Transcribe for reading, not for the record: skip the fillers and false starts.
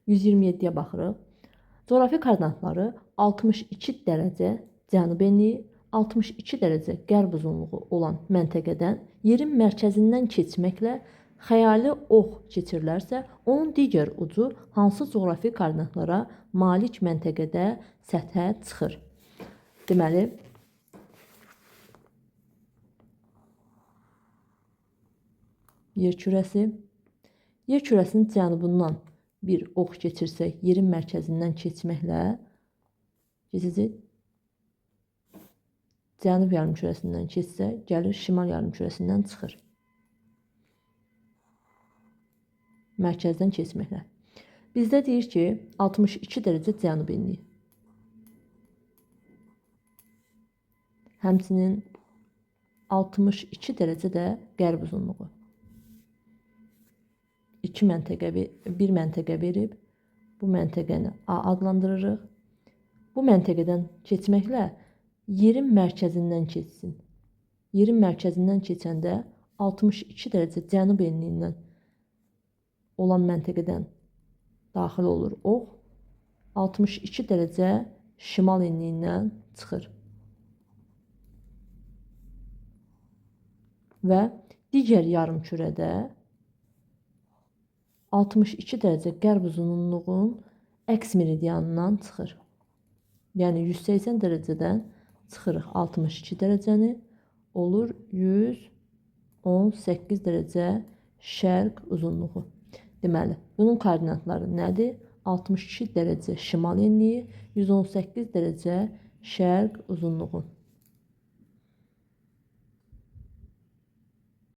127-yə baxırıq. Coğrafi koordinatları 62 dərəcə cənub enliyi, 62 dərəcə qərb uzunluğu olan məntəqədən yerin mərkəzindən keçməklə xəyali ox keçirilərsə, onun digər ucu hansı coğrafi koordinatlara malik məntəqədə səthə çıxır? Deməli, yer kürəsi. Yer kürəsinin cənubundan bir ox keçirsək, yerin mərkəzindən keçməklə keçəcək. Cənub yarımkürəsindən keçsə, gəlir şimal yarımkürəsindən çıxır. Mərkəzdən keçməklə. Bizdə deyir ki, 62 dərəcə cənub enliyi. Həmçinin 62 dərəcə də qərb uzunluğu. İki məntəqə, bir məntəqə verib. Bu məntəqəni A adlandırırıq. Bu məntəqədən keçməklə yerin mərkəzindən keçsin. Yerin mərkəzindən keçəndə 62 dərəcə cənub enliyindən olan məntəqədən daxil olur ox. 62 dərəcə şimal enliyindən çıxır. Və digər yarımkürədə 62 dərəcə qərb uzunluğun əks meridianından çıxır. Yəni 180 dərəcədən çıxırıq 62 dərəcəni, olur 118 dərəcə şərq uzunluğu. Deməli, bunun koordinatları nədir? 62 dərəcə şimal enliyi, 118 dərəcə şərq uzunluğu.